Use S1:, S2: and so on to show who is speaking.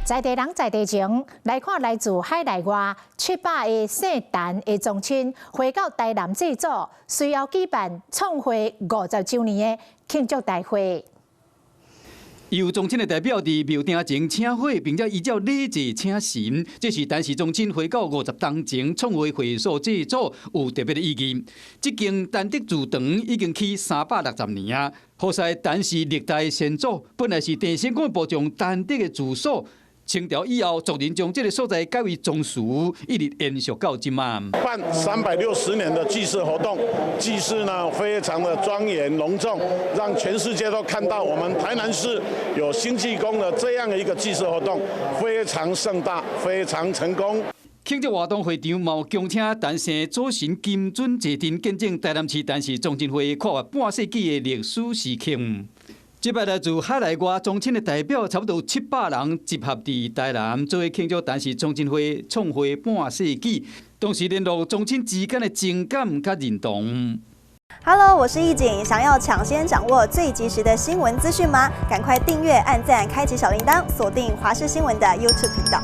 S1: 在地人在地情，來看來自海內外700个姓陳的宗親，回到台南祭祖，隨後舉辦創會50週年的慶祝大會。
S2: 由宗親的代表佇廟埕前請火，並且依照禮節請神，這是陳氏宗親回到50冬前創會會所祭祖有特別的意義。這間陳德祠堂已經起360年啊，好似陳氏歷代先祖本來是鄭成功部將陳德的住所。清朝以後，族人將這個所在改為宗祠，一直延續到這馬。
S3: 辦360年的祭祀活動，祭祀呢非常的莊嚴隆重，讓全世界都看到我們台南市有興濟宮的這樣的一個祭祀活動，非常盛大，非常成功。
S2: 慶祝活動會場嘛有恭請陳姓祖神金尊坐鎮，見證台南市陳氏宗親會跨越半世紀的歷史時刻。這擺來自海內外宗親的代表，差不多700人集合佇台南，做伙慶祝陳氏宗親會創會半世紀，同時聯絡宗親之間的情感佮認同。
S4: Hello，我是易景，想要搶先掌握最及時的新聞資訊嗎？趕快訂閱、按讚、開啟小鈴鐺，鎖定華視新聞的 YouTube 頻道。